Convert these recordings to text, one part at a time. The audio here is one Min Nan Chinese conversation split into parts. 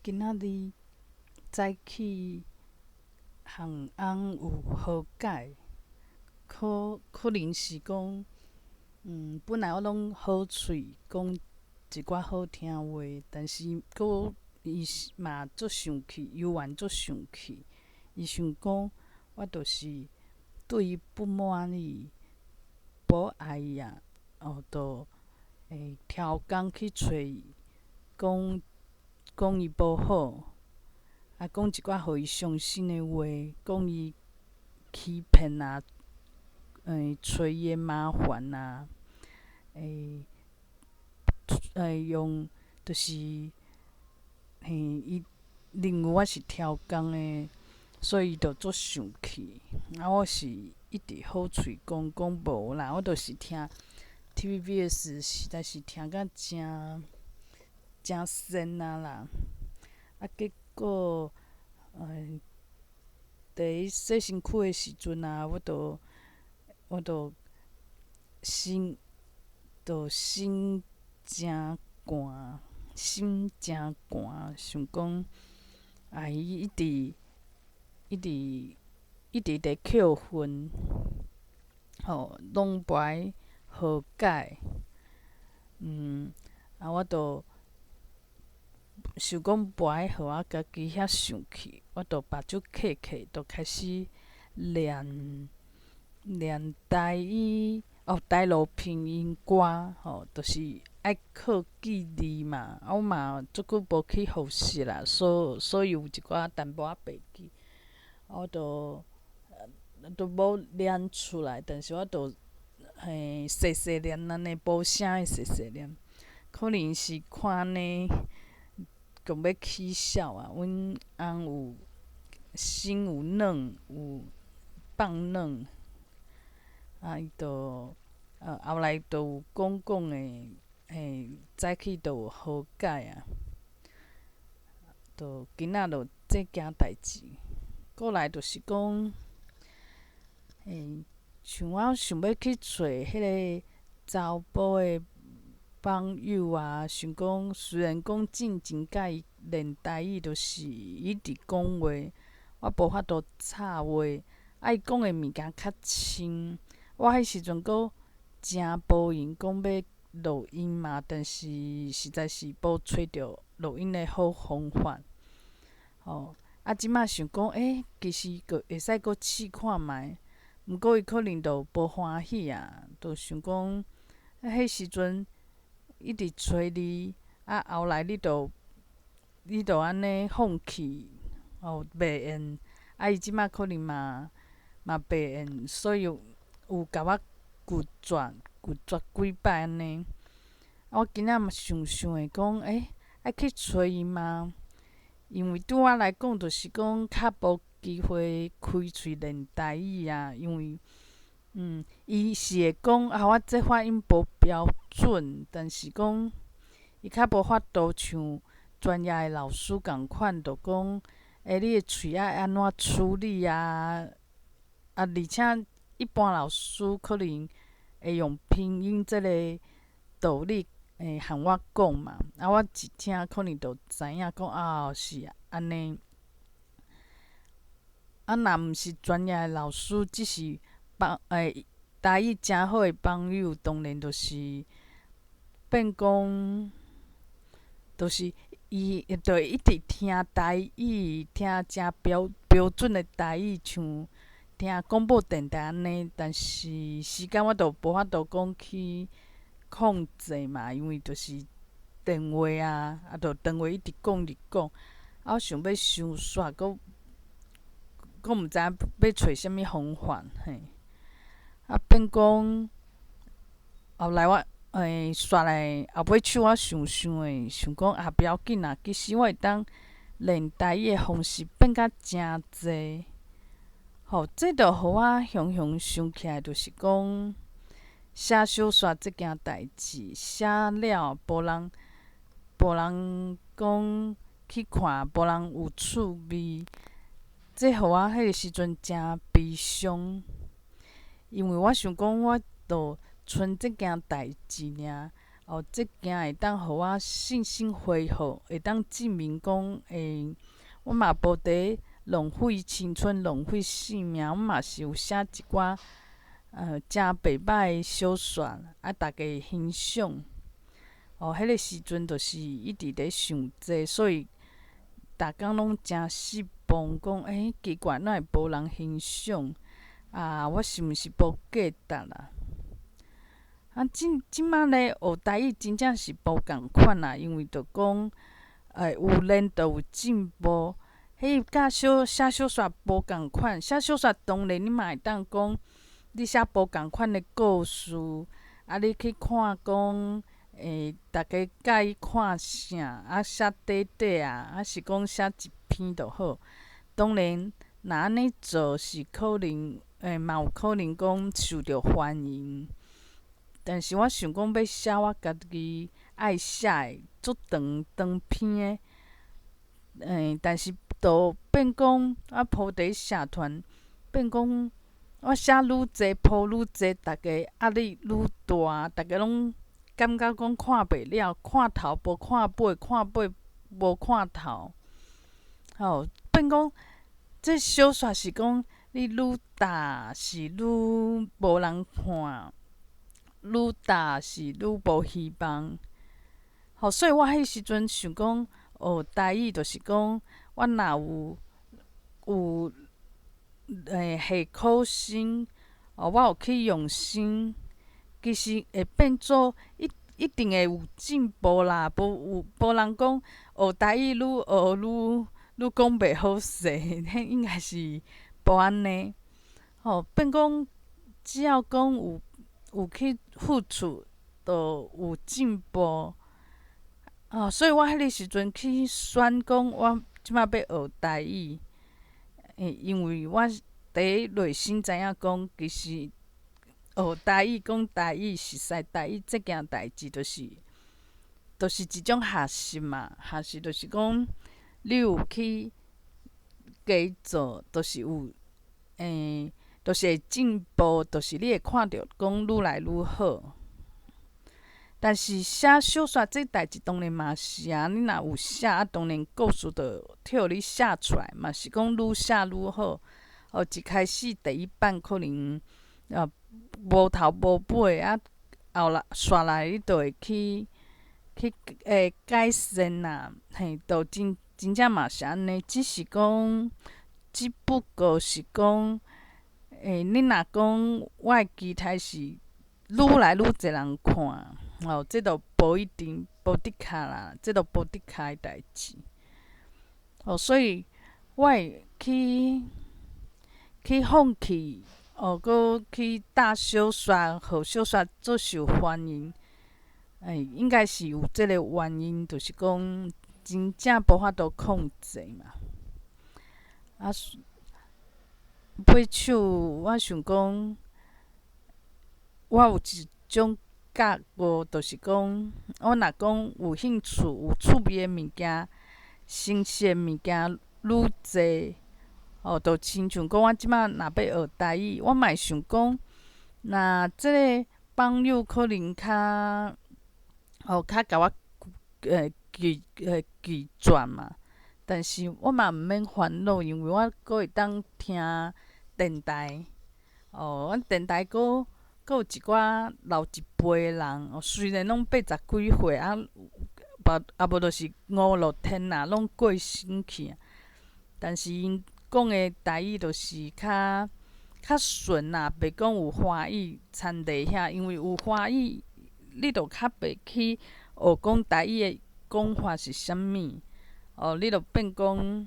今仔日早起和翁有和解，可可能是講，本來我攏好喙講一寡好聽話，但是閣伊嘛足生氣，猶原足生氣。伊想講我就是對伊不滿意，無愛伊啊，哦，就會超工去揣伊，講講伊無好，啊，講一寡予伊傷心的話，講伊欺騙啊，揣伊的麻煩啊，用就是，嘿，伊認為我是超工的，所以伊就足生氣。啊，我是一直好喙講講無啦，我就是聽 TVBS 實在是聽甲誠誠仙啊啦。啊，結果，佇洗身軀的時陣啊，我就心就心誠寒，心誠寒，想講，啊，伊一直一直一直佇扣分，吼，攏無愛和解，啊，我就想講無愛予我家己遐生氣，我就目睭瞌瞌，就開始念念台語，哦，台羅拼音歌，吼，就是愛靠記字嘛。啊，我嘛足久無去復習啦，所以有一寡淡薄仔袂記，我就都無念出來，但是我就嘿細細念按呢，無聲的細細念，可能是看按呢，強欲起痟啊！阮翁有身有軟，有放軟，啊，伊就後來就有講講的，嘿，早起就有和解啊，就今仔就這件代誌。過來就是講，像我想欲去揣彼个查埔的朋友啊，想講雖然講進前佮伊練台語，就是一直講話，我無法度插話，啊，伊講的物件較深。我彼時陣閣誠無閒講欲錄音嘛，但是實在是無揣著錄音的好方法。吼，啊，這馬想講，其實閣會使閣試看覓，毋過伊可能就無歡喜啊，就想講，啊，彼時陣一直揣你，啊，後來你就按呢放棄，哦，袂緣，啊，伊這馬可能嘛嘛袂緣，所以有共我拒絕拒絕幾擺按呢。啊，我今仔嘛想想會講，愛去揣伊嗎？因為對我來講，就是講較無機會開喙練台語啊，因為，伊是會講啊，我這發音無標準，但是講伊較無法度像專業的老師仝款，就講，你的喙愛按怎處理啊？啊，而且一般老師可能會用拼音這个道理和我講嘛，啊，我一聽可能就知影講啊，是按呢。啊，若毋是專業的老師，只是幫台語誠好的朋友，當然就是變講，就是伊就會一直聽台語，聽誠標標準的台語，像聽廣播電台按呢。但是時間我就無法度講去控制嘛，因為就是電話啊，啊，就電話一直講一直講，啊，我想欲收煞，閣閣毋知影欲揣啥物方法，嘿。啊，變講後來我煞來後尾手我想想的，想講啊，不要緊啦，其實我會當練台語的方式變甲誠濟，吼，這就予我雄雄想起來，就是講寫小說這件代誌，寫了無人無人講去看，無人有趣味，這予我彼个時陣誠悲傷，因為我想講，我就賰這件代誌爾，哦，這件會當予我信心恢復，會當證明講，我嘛無佇浪費青春、浪費性命，我嘛是有寫一寡誠袂䆀的小說，啊，逐家會欣賞。哦，彼个時陣就是一直咧想這，所以逐工攏誠失望，講奇怪，哪會無人欣賞？啊，我是毋是無價值啊？啊，這這擺咧學台語真正是無仝款啦，因為就講，有練就有進步。彼佮小寫小說無仝款，寫小說當然你嘛會當講，你寫無仝款的故事，啊，你去看講，逐家佮意看啥，啊，寫短短啊，抑是講寫一篇就好。當然，若按呢做是可能，嘛有可能講受著歡迎。但是我想講欲寫我家己愛寫的，足長長篇的，但是就變講我鋪佇社團，變講我寫愈濟，鋪愈濟，逐家壓力愈大，逐家攏感覺講看袂了，看頭無看尾，看尾無看頭，吼，變講這小說是講你愈大是愈無人看。愈大是愈無希望，吼，所以我彼時陣想講學台語，就是講我若有下苦心，哦，我有去用心，其實會變做一定會有進步啦。無有無人講學台語愈學愈講袂好勢，彼應該是無按呢。吼，變講只要講有去付出，就有進步。哦，所以我彼个時陣去選講，我這擺欲學台語，因為我佇內心知影講，其實學台語、講台語、熟似台語這件代誌，就是一種學習嘛。學習就是講，你有去加做，就是有就是會進步，就是你會看著講愈來愈好。但是寫小說這代誌當然嘛是啊，你若有寫啊，當然故事就替你寫出來，嘛是講愈寫愈好。哦，一開始第一版可能無頭無尾啊，後來紲來你就會去改善啦，嘿，就真真正嘛是按呢，只是講，只不過是講，你若講我的期待是愈來愈濟人看，吼，這就無一定，無的確啦，這就無的確的代誌。哦，所以我會去放棄，哦，閣去打小說，予小說足受歡迎，應該是有這個原因，就是講真正無法度控制嘛。啊，尾手我想講，我有一種覺悟，就是講，我若講有興趣、有趣味的物件，新鮮物件愈濟，哦，就親像講我這擺若欲學台語，我嘛會想講，若這个朋友可能較，哦，較共我拒絕嘛，但是我嘛毋免煩惱，因為我閣會當聽電台，哦，阮電台閣有一寡老一輩的人，哦，雖然攏八十幾歲啊，啊無就是五六天啦，攏過身去啊，但是𪜶講的台語就是較順啦，袂講有華語摻佇遐，因為有華語，你就較袂去學講台語的講法是啥物，哦，你就變講，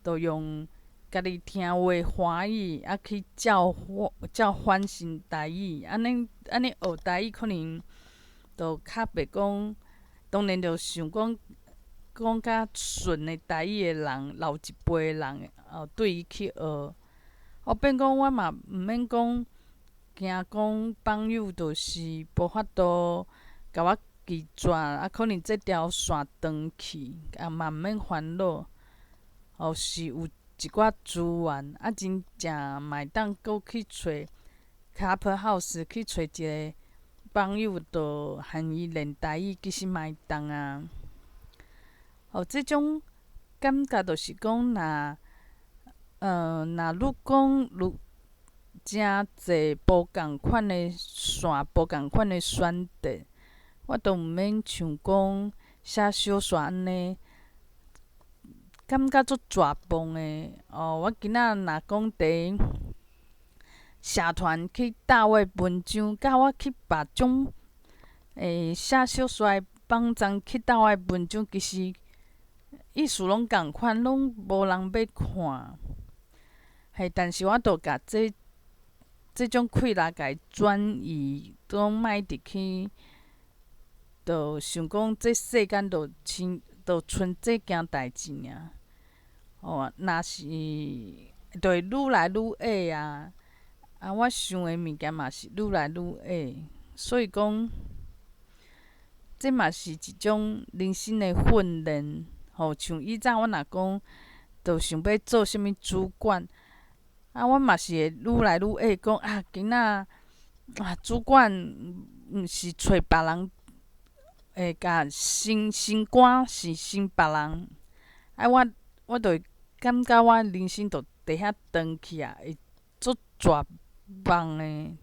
就用家己聽話華語啊去照翻成台語，按呢學台語可能就較袂講，當然就想講講較順的台語的人，老一輩的人，哦，對伊去學，哦，變講我嘛毋免講驚講朋友就是無法度共我拒絕，啊，可能這條線斷去，啊嘛毋免煩惱，哦，是有一寡資源，啊，真正嘛會當閣去揣 Clubhouse 去揣一个朋友就和伊練台語，其實嘛會當啊。哦，這種感覺就是講，若你講有誠濟無仝款的線，無仝款的選擇，我都毋免像講寫小說按呢，感覺足絕望的。哦，我今仔若講佇社團去鬥我的文章，佮我去別種寫小說的網站去鬥我的文章，其實意思攏仝款，攏無人欲看。嘿，但是我都共這種氣力共伊轉移，講莫一直去，就想講這世間就親，就賰這件代誌爾。哦，若是就會愈來愈矮啊！啊，我想的物件嘛是愈來愈矮，所以講，這嘛是一種人生的訓練。吼，像以早我若講，就想欲做啥物主管，啊，我嘛是會愈來愈矮，講啊，今仔啊，主管毋是揣別人會共升升官是升別人，啊，我就會感覺我人生就佇遐斷去啊，會足絕望的。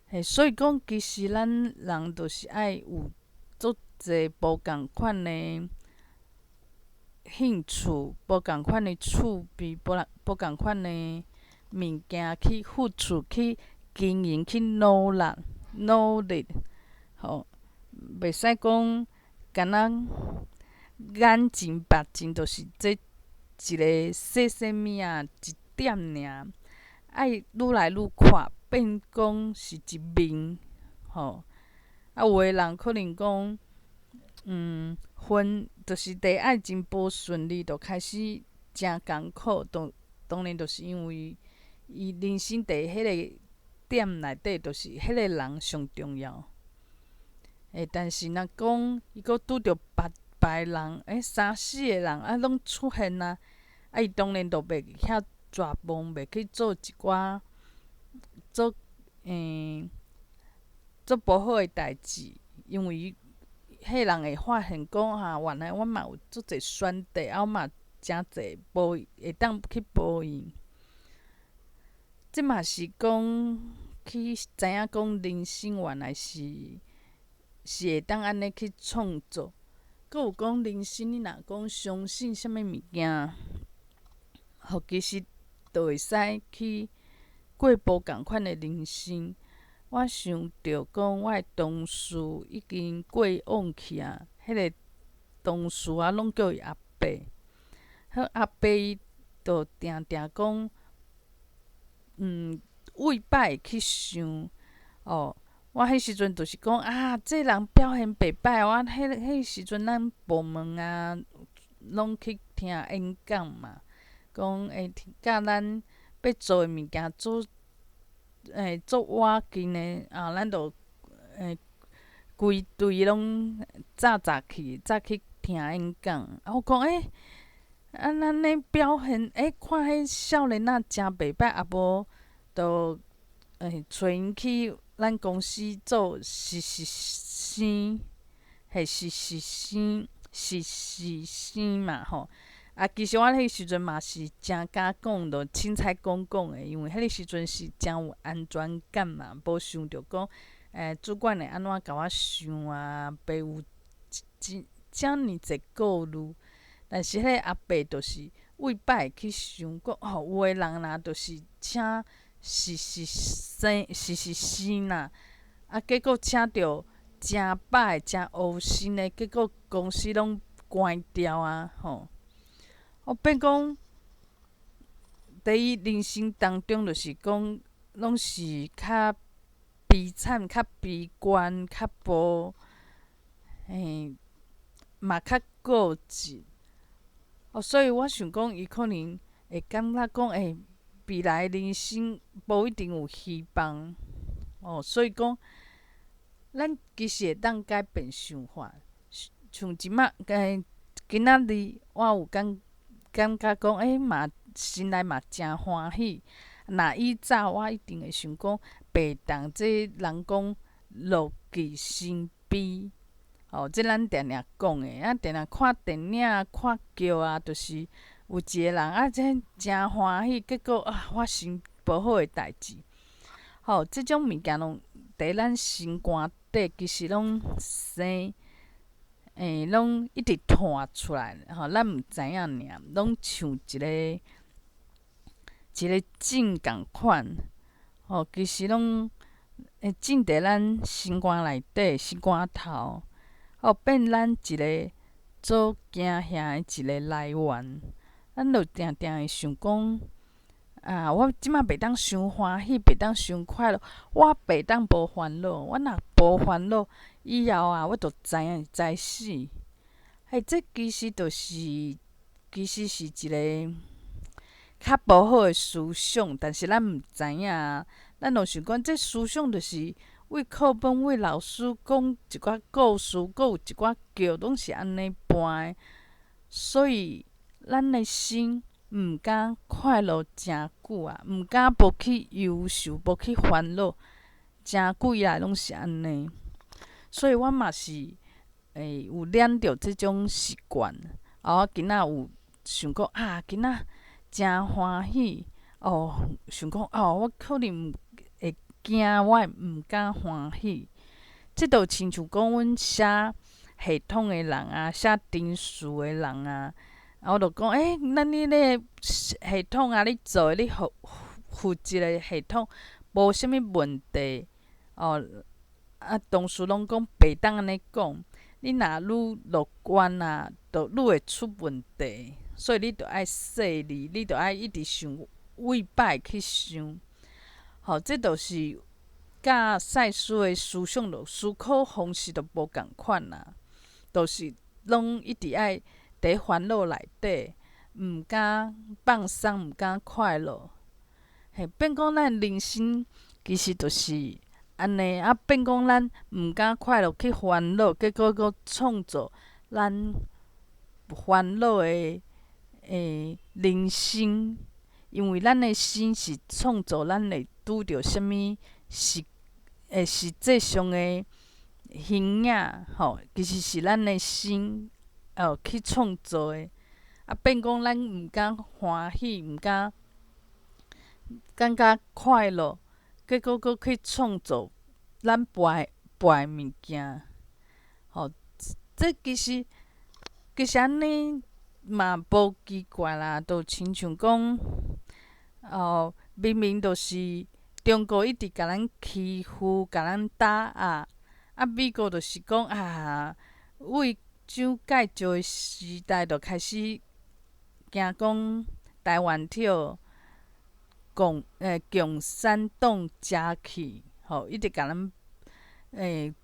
嘿，所以講，其實咱人就是愛有足濟無仝款的興趣，無仝款的趣味，無仝款的物件去付出、去經營、去努力、努力，吼，袂使講敢若眼前目前就是這一个細細物仔一點爾，愛愈來愈闊，變講是一面，吼。啊，有的人可能講，婚就是佇愛情無順利，就開始誠艱苦，當然就是因為伊人生佇彼个點內底，就是彼个人上重要。但是若講伊閣拄著別別人，三四个人啊，攏出現啊，啊，伊當然就袂遐絕望，袂去做一寡做做無好的代誌，因為彼人會發現講哈，原來我嘛有足濟選擇，啊，我嘛誠濟報會當去報應。這嘛是講去知影講人生原來是會當按呢去創造。閣有講人生，你若講相信啥物物件，吼，其實就會使去過無仝款的人生。我想著講，我的同事已經過往去啊，彼个同事我攏叫伊阿伯。彼阿伯伊就定定講，每擺會去想，哦，我彼時陣就是講啊，這人表現袂䆀，我彼時陣咱部門啊，攏去聽演講嘛，講會佮咱欲做的物件做。足倚近的啊，咱就規隊攏早早去，早去聽演講。啊，我講啊，按呢表現，看彼少年仔誠袂䆀，啊無就揣𪜶去咱公司做實習生，嘿，實習生，實習生嘛吼。啊，其實我彼時陣嘛是誠敢講，就凊彩講講的，因為彼个時陣是誠有安全感嘛，無想著講，主管會按怎共我想啊，袂有這遮爾濟顧慮。但是彼个阿伯就是每擺會去想講，哦，有的人若就是請實習生、實習生啦，啊，結果請著誠歹、誠烏心的，結果公司攏關掉啊，吼。我變講，佇伊人生當中，就是講，攏是較悲慘、較悲觀、較無，嘛較固執。哦，所以我想講，伊可能會感覺講，未來人生無一定有希望。哦，所以講，咱其實會當改變想法。像這馬，今仔日我有感覺講，嘛心內嘛誠歡喜。若以早我一定會想講，袂當，這人講樂極生悲。吼，這咱定定講的，啊，定定看電影啊、看劇啊，就是有一個人啊，這誠歡喜，結果啊發生無好的代誌。吼，這種物件攏佇咱心肝底，其實攏生，攏一直湠出來，吼，咱毋知影爾，攏像一個一个種仝款，吼，其實攏會種佇咱心肝內底、心肝頭，吼，變咱一个做驚嚇的一个來源。咱就定定會想講，啊，我這馬袂當傷歡喜，袂當傷快樂，我袂當無煩惱。我若無煩惱，以後啊，我就知影知死。嘿，這其實就是，其實是一个較無好的思想，但是咱毋知影，咱就想講，這思想就是為課本、為老師講一寡故事，閣有一寡劇，攏是按呢搬的。所以，咱的心毋敢快樂誠久啊，毋敢無去憂愁、無去煩惱，誠久以來攏是按呢。所以我嘛是有染著這種習慣。啊，我今仔有想講啊，今仔誠歡喜哦，想講哦，我可能會驚，我會毋敢歡喜。這就親像講，阮寫系統的人啊，寫程式的人啊，啊，我就講，咱你咧系統啊，你做的你負負責的系統無啥物問題哦。啊，同事攏講袂當按呢講，你若愈樂觀啊，就愈會出問題。所以你著愛細膩，你著愛一直想為歹去想。吼，這就是佮賽斯的思想，就思考方式就無仝款啦。就是攏一直愛佇煩惱內底，毋敢放鬆，毋敢快樂。嘿，變講咱人生其實就是按呢，啊，變講咱毋敢快樂去煩惱，結果閣創造咱煩惱的人生，因為咱的心是創造咱會拄著啥物實際上的形影，吼，其實是咱的心哦去創造的。啊，變講咱毋敢歡喜，毋敢感覺快樂，結果閣去創造咱歹歹物件，吼，這其實按呢嘛無奇怪啦，就親像講，哦，明明就是中國一直共咱欺負，共咱打壓，啊，美國就是講啊，為蔣介石的時代就開始驚講台灣予共產黨食去，吼，一直共咱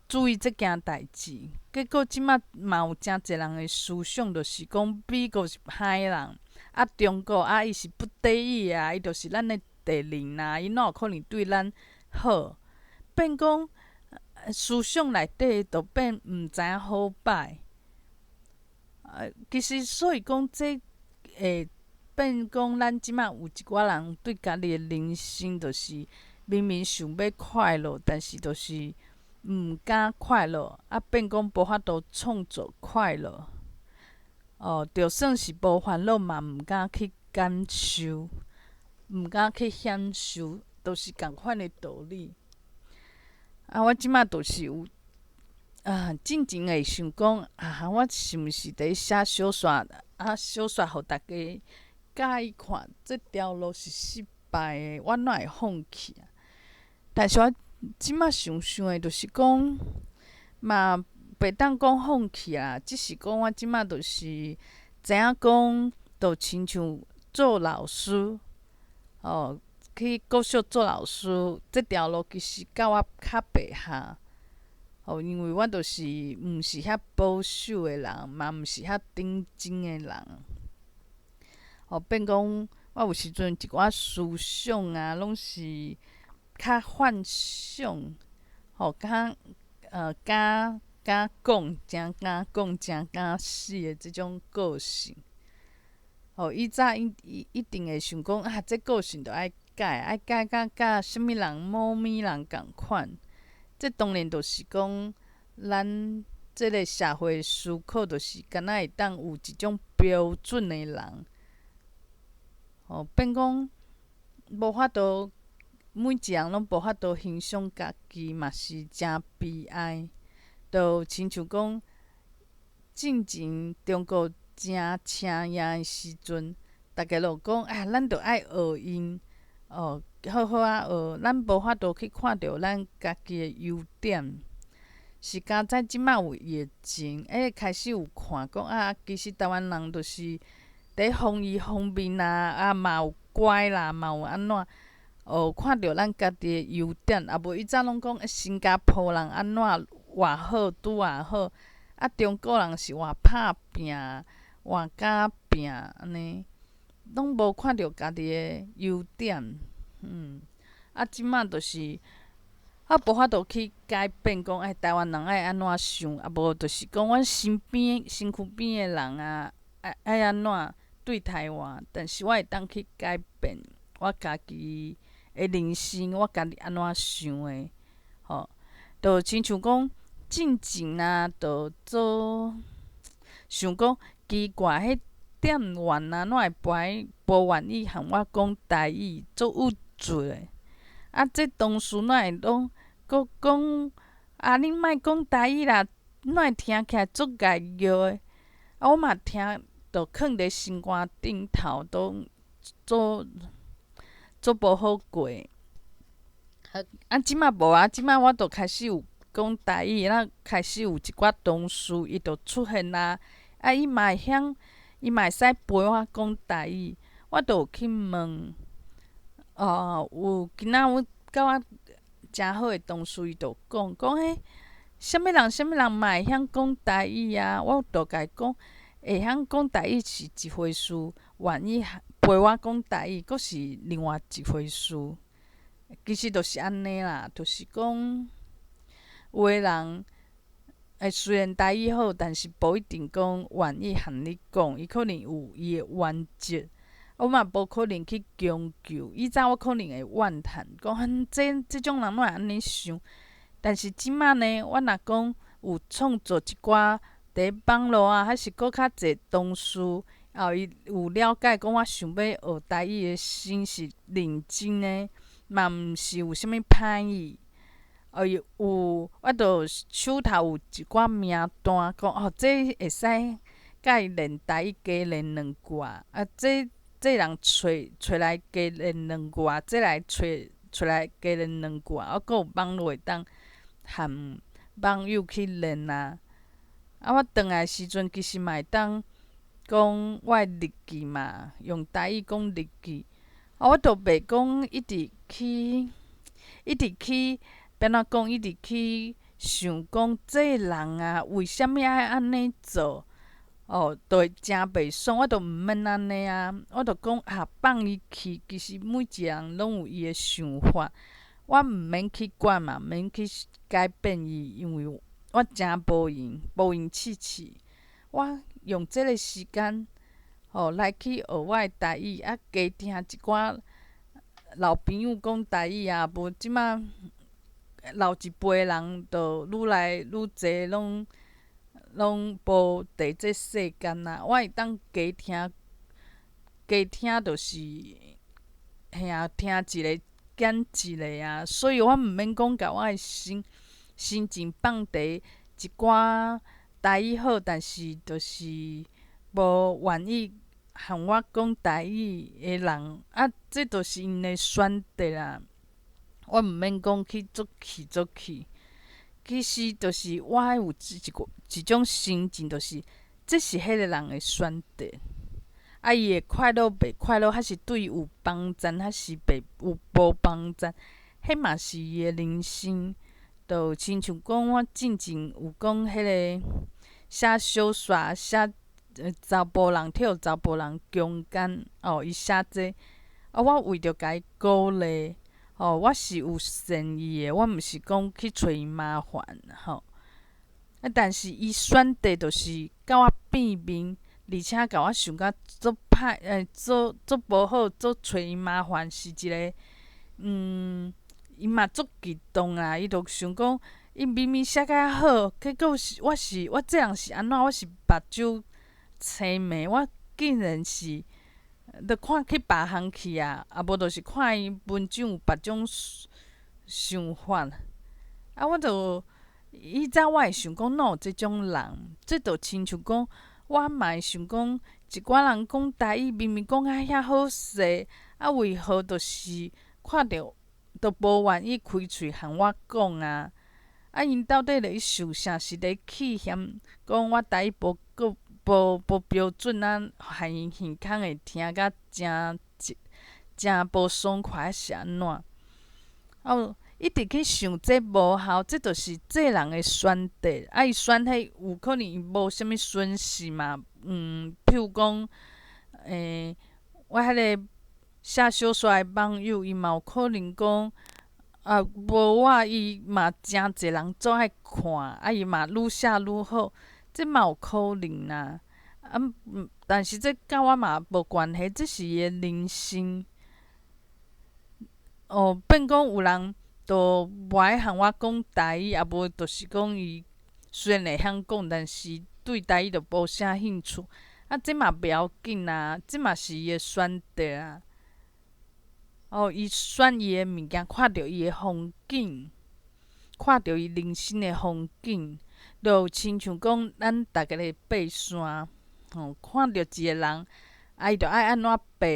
注意這件代誌。結果這馬嘛有誠濟人的思想，就是講美國是歹人，啊中國啊伊是不得已啊，伊就是咱的敵人啊，伊哪有可能對咱好？變講思想內底就變毋知影好歹。其實所以講這會變講，咱這馬有一寡人對家己的人生，就是明明想欲快樂，但是就是毋敢快樂，啊變講無法度創造快樂。哦，就算是無煩惱嘛，毋敢去感受，毋敢去享受，都是仝款的道理。啊，我這馬就是有啊，進前會想講啊，我是毋是佇寫小說啊？小說予大家佮意看，這條路是失敗的，我哪會放棄啊？但是我這馬想想的，就是講嘛，袂當講放棄啦，只是講我這馬就是知影講，就親像做老師，哦，去國小做老師，這條路其實佮我較袂合。哦，因為我就是毋是遐保守的人，嘛毋是遐頂真的人。哦，變講我有時陣一寡思想啊，攏是較幻想，吼，較敢敢講，誠敢講，誠敢死的這種個性。吼，以早伊一定會想講啊，這個性著愛改，愛改甲啥物人、某物人仝款。這當然就是講，咱這个社會思考，就是敢若會當有一種標準的人，吼，變講無法度，每一人攏無法度欣賞家己，嘛是誠悲哀。就親像講，進前中國誠請贏的時陣，逐家攏講啊，咱著愛學𪜶，哦，好好仔學，咱無法度去看著咱家己的優點。是佳哉這馬有疫情，開始有看講啊，其實台灣人就是佇防疫方面啊，啊嘛有乖啦，嘛有按怎，哦，看著咱家己的優點，啊無以前攏講新加坡人按怎偌好，拄偌好，啊中國人是偌拍拚，偌敢拚按呢，攏無看著家己的優點，啊這馬就是。我無法度去改變，講欸台灣人愛按怎想，啊無就是講阮身邊身軀邊的人啊，愛愛按怎對待我，但是我會當去改變我家己的人生，我家己按怎想的，吼，就親像講進前啊，就做想講奇怪，彼店員啊，哪會無願意和我講台語，足鬱卒的。啊，這同事哪會攏閣講啊？恁莫講台語啦，哪會聽起來足礙虐的？啊，我嘛聽，就囥佇心肝頂頭，都足足無好過。啊，這馬無啊，這馬我就開始有講台語，咱開始有一寡同事，伊就出現啊，啊，伊嘛會曉，伊嘛會使陪我講台語，我就有去問。哦，有今仔阮佮我誠好的同事，伊就講講彼啥物人啥物人嘛會曉講台語啊？我就共伊講，會曉講台語是一回事，願意陪我講台語，閣是另外一回事。其實就是按呢啦，就是講有的人會雖然台語好，但是無一定講願意和你講，伊可能有伊的原則。我嘛無可能去強求，以前我可能會怨嘆，講這這種人哪會按呢想？但是這馬呢，我若講有創造一寡佇網路啊，還是閣較濟同事，後伊有了解講我想欲學台語的心是認真的，嘛毋是有啥物歹意。哦，伊有，我就手頭有一寡名單，講哦，這會使共伊練台語加練兩句啊，啊，這。這人揣揣來加練兩句啊，這來揣揣來加練兩句啊，我閣有網路會當和網友去練啊。啊，我轉來時陣其實嘛會當講我的日記嘛，用台語講日記。啊，我都袂講一直去，一直去，欲按怎講？一直去想講這個人啊，為啥物愛按呢做？哦，就會誠袂爽，我都毋免按呢啊，我就講啊，放伊去。其實每一個人攏有伊的想法，我毋免去管嘛，毋免去改變伊，因為我誠無閒，無閒試試。我用這個時間，吼來去學我的台語，啊，加聽一寡老朋友講台語啊，無這馬老一輩人就愈來愈濟攏。攏無佇這世間啊！我會當加聽，加聽就是，嘿啊，聽一个減一个啊，所以我毋免講共我的心心情放佇一寡台語好，但是就是無願意和我講台語的人，啊，這就是𪜶的選擇啦。我毋免講去足氣足氣。其實就是我有一個一種心情，就是這是彼个人的選擇，啊，伊會快樂袂快樂，還是對伊有幫助，還是袂有無幫助，彼嘛是伊的人生。就親像講，我進前有講彼个寫小說，寫查埔人予查埔人強姦，哦，伊寫這個，啊，我為著共伊鼓勵。吼，我是有善意的，我毋是講去揣伊麻煩，吼。啊，但是伊選擇就是共我變面，而且共我想甲足歹，足足無好，足揣伊麻煩，是一个，伊嘛足激動啊！伊就想講，伊明明寫較好，結果是我是我這人是按怎？我是目睭青盲，我竟然是著看去別項去啊！啊無就是看伊文章有別種想法。啊，我就以早我會想講，哪有這種人？這就親像講，我嘛會想講，一寡人講台語明明講甲遐好勢，啊，為何就是看著都無願意開喙和我講啊？啊，𪜶到底咧想啥？是咧氣嫌講我台語無閣無無標準啊，害𪜶耳空會聽甲誠誠無爽快，抑是按怎？啊，一直去想這無效，這就是做人的選擇。啊，伊選彼有可能伊無啥物損失嘛。譬如講，我彼个寫小說的網友，伊嘛有可能講，啊，無我伊嘛誠濟人做愛看，啊，伊嘛愈寫愈好，這嘛有可能啊。啊，但是這佮我嘛無關係，這是伊的人生。哦，變講有人都無愛和我講台語，啊無就是講伊雖然會曉講，但是對台語就無啥興趣。啊，這嘛袂要緊啊，這嘛是伊的選擇啊。哦，伊選伊的物件，看著伊的風景，看著伊人生的風景，就親像講咱逐家咧爬山，吼，看著一个人，啊，伊就愛按怎爬，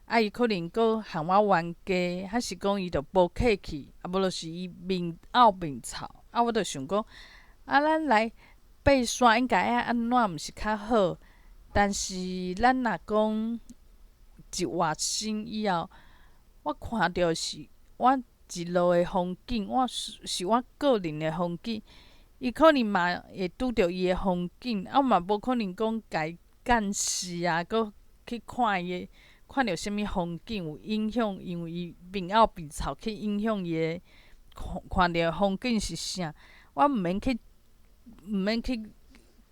啊，伊可能閣和我冤家，還是講伊就無客氣，啊，無就是伊面漚面臭，啊，我就想講，啊，咱來爬山應該愛按怎毋是較好？但是咱若講一活生以後，我看著是我一路的風景，我是是我個人的風景，伊可能嘛會拄著伊的風景，啊，我嘛無可能講共伊監視啊，閣去看伊的，看著啥物風景有影響，因為伊面漚面臭去影響伊的看看著的風景是啥，我毋免去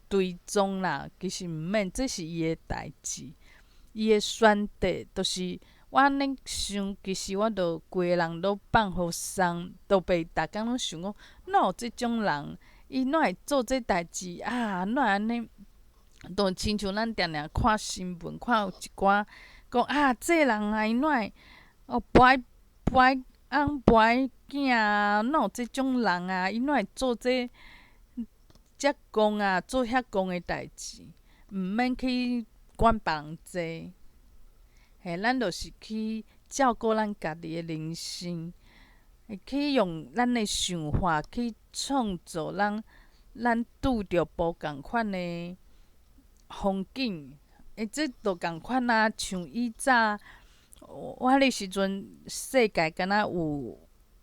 追蹤啦，其實毋免，這是伊的代誌，伊的選擇，就是我按呢想，其實我著規个人攏放予鬆，都袂逐工攏想講，哪有這種人，伊哪會做這代誌啊？哪會按呢？就親像咱定定看新聞，看有一寡講啊，這個人啊，伊哪會哦，無愛無愛翁無愛囝啊？哪有這種人啊？伊哪會做這遮戇啊？做遐戇的代誌，毋免去管別人這。嘿，咱就是去照顧咱家己的人生，會去用咱的想法去創造咱咱拄著無仝款的風景。欸，這就仝款啊，像以早我彼个時陣，世界敢若有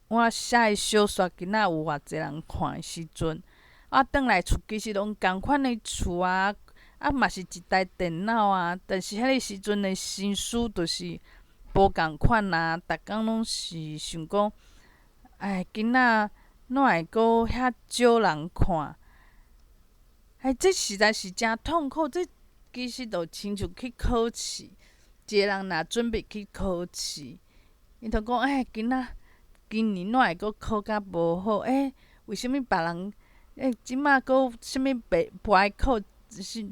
我寫的小說，敢若有偌濟人看的時陣，我轉來厝其實攏仝款的厝啊。啊，嘛是一台電腦啊，但是彼个時陣的心思就是無仝款啊，逐工攏是想講，哎，囡仔哪會閣遐少人看？哎，這實在是誠痛苦。這其實就親像去考試，一個人若準備去考試，伊就講，哎，囡仔今年哪會閣考較無好？欸，為啥物別人？欸，這馬閣啥物袂無愛考？是。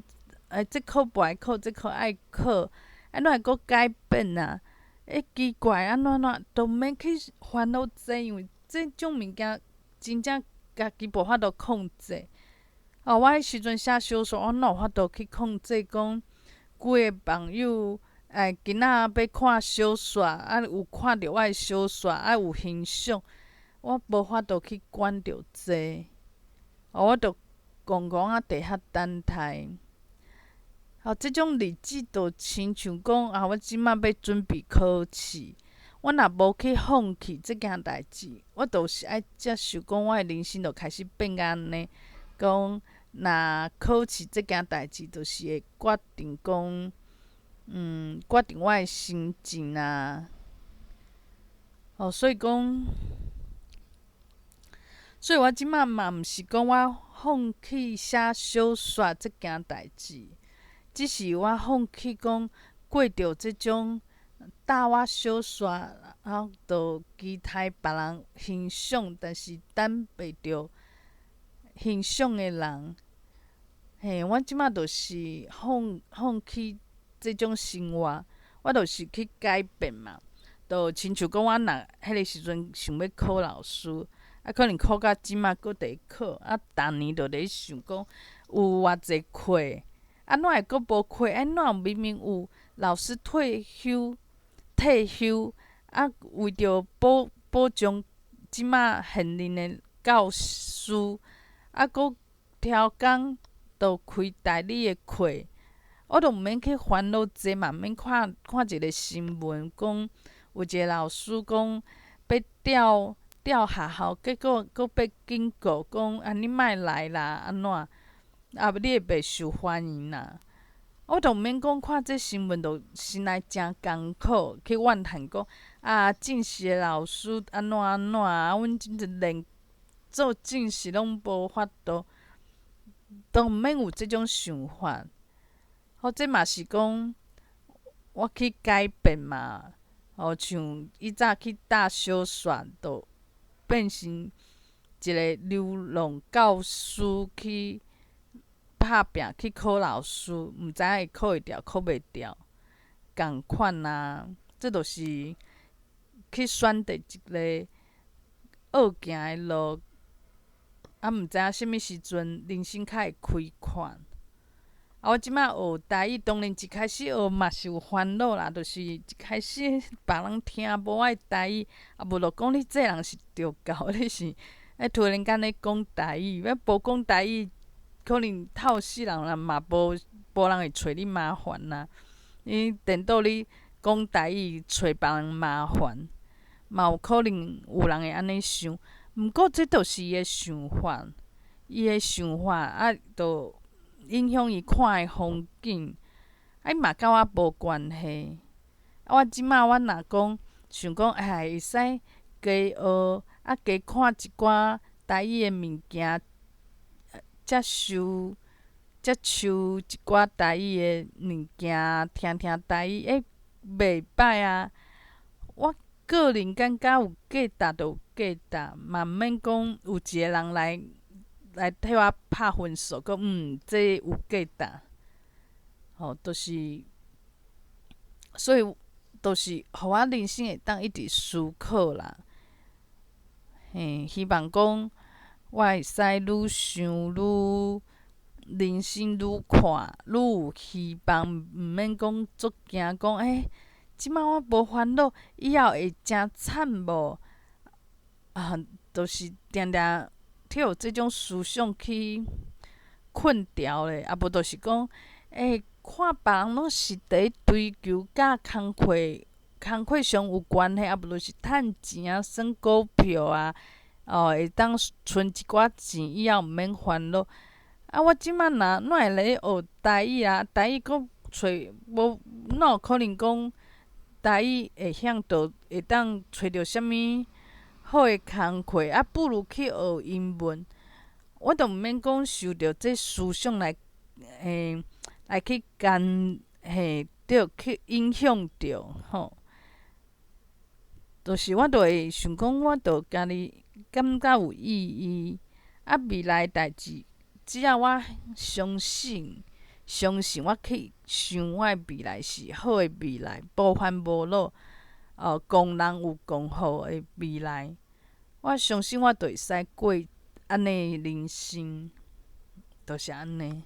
欸，這科無愛考，這科愛考，啊，哪會閣改變啊？欸，奇怪，按怎按怎都毋免去煩惱這，因為這種物件真正家己無法度控制。哦，我彼時陣寫小說，我哪有法度去控制講幾个網友欸，今仔欲看小說，啊有看著我的小說，啊有欣賞，我無法度去管著這，哦，我就戇戇仔佇遐等待。哦，這種日子就親像講啊，我這馬欲準備考試，我若無去放棄這件代誌，我就是愛接受講我的人生就開始變甲按呢，講若考試這件代誌，就是會決定講，決定我的心情啊。哦，所以講，所以我這馬嘛毋是講我放棄寫小說這件代誌。只是我放棄講過著這種搭我小煞，然後就期待別人欣賞，但是等袂著欣賞的人。嘿，我這馬就是放棄這種生活，我就是去改變嘛。就親像講，我若彼个時陣想欲考老師，啊，可能考到這馬閣佇考，啊，逐年就咧想講有偌濟課，啊，哪會閣無課？按怎明明有老師退休，啊，為著保障這馬現任的教師，啊，閣超工就開代理的課，我都毋免去煩惱這嘛，毋免看看一个新聞，講有一个老師講欲調學校，結果閣被警告講啊，你莫來啦，按怎？啊，你會袂受歡迎啦。我都毋免講看這新聞，就心內誠艱苦，去怨嘆講啊，正式的老師按怎按怎啊，阮真正連做正式攏無法度，都毋免有這種想法。好，這嘛是講我去改變嘛。哦，像以早去搭小煞，就變成一个流浪教師去拍拚去考老師，毋知影會考會著，考袂著，仝款啊。這就是去選擇一个學行的路，啊，毋知影啥物時陣人生較會開闊。啊，我這馬學台語，當然一開始學嘛是有煩惱啦，就是一開始別人聽無我的台語，啊無就講你這人是著猴，你是欸突然間咧講台語，欲無講台語，可能透死人啦嘛無人會揣你麻煩啦。你顛倒你講台語揣別人麻煩，嘛有可能有人會按呢想。毋過這就是伊的想法，伊的想法啊，就影響伊看的風景，啊，伊嘛佮我無關係。啊，我這馬我若講想講，哎，會使加學，啊，加看一寡台語的物件，接受一寡台語的物件，聽聽台語，欸，袂䆀啊。我個人感覺有價值就有價值，嘛毋免講有一个人來替我拍分數，講這有價值，吼，就是，所以，就是予我人生會當一直思考啦。嘿，希望講我會使愈想愈人生愈看愈有希望，毋免講足驚講，欸，這馬我無煩惱，以後會誠慘無？啊，就是定定去予這種思想去困牢咧，啊無就是講，欸，看別人攏是佇咧追求佮工課上有關係，啊無就是趁錢啊、算股票啊，哦，會當存一寡錢，以後毋免煩惱。啊，我這馬若哪會咧學台語啊？台語閣揣無，哪有可能講台語會曉著會當揣著啥物好的工課？啊，不如去學英文。我都毋免講受著這思想來，欸，來去干嘿，著去影響著吼。就是我就會想講，我就家己感覺有意義。啊，未來代誌，只要我相信，相信我去想我的未來是好的未來，無煩無惱，哦，共人有共好的未來。我相信我就會使過按呢的人生，就是按呢。